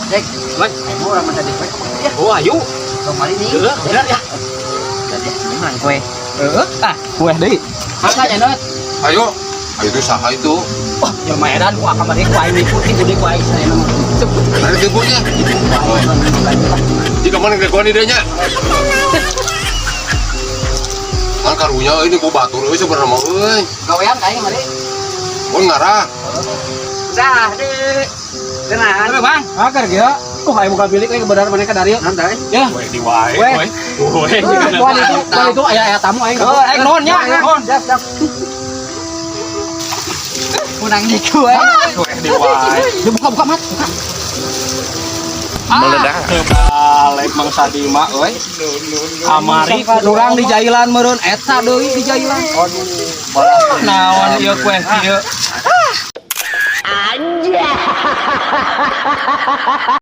Dek, Woi. Ayo urang minta di kue. Ya, Oh, ayo. kembali nih. Heeh, bener ya. Jadi menang kue. Heeh. Ah, kue deui. Makanya not. Ayo. Ayo itu saha itu? Wah, jelema edan ku akan balik ku aing diikuti ku deui ku aing saya mah. Sebut. Ada jemputnya. Jika mana gegoan idenya? Kan karunya ini ku batur euy sebenarnya mah euy. Gawean kayak mari. Mun ngarah. Dah, deh. Kenalan. Halo, Bang. Agar ya. Oh, aing buka bilik euy kebenaran mereka dari. Nanti. Ya. Weh di wae Weh. weh. Weh. Tuan itu aya aya tamu aing. Oh, aing nuhun nya, nuhun. Siap, siap. Menang di kue. Weh di wae. Ya, buka buka mat, buka. Meledak. Balik Mang Sadima euy. Kamari urang di jailan meureun eta deui di jailan. Aduh, naon ieu kue kieu.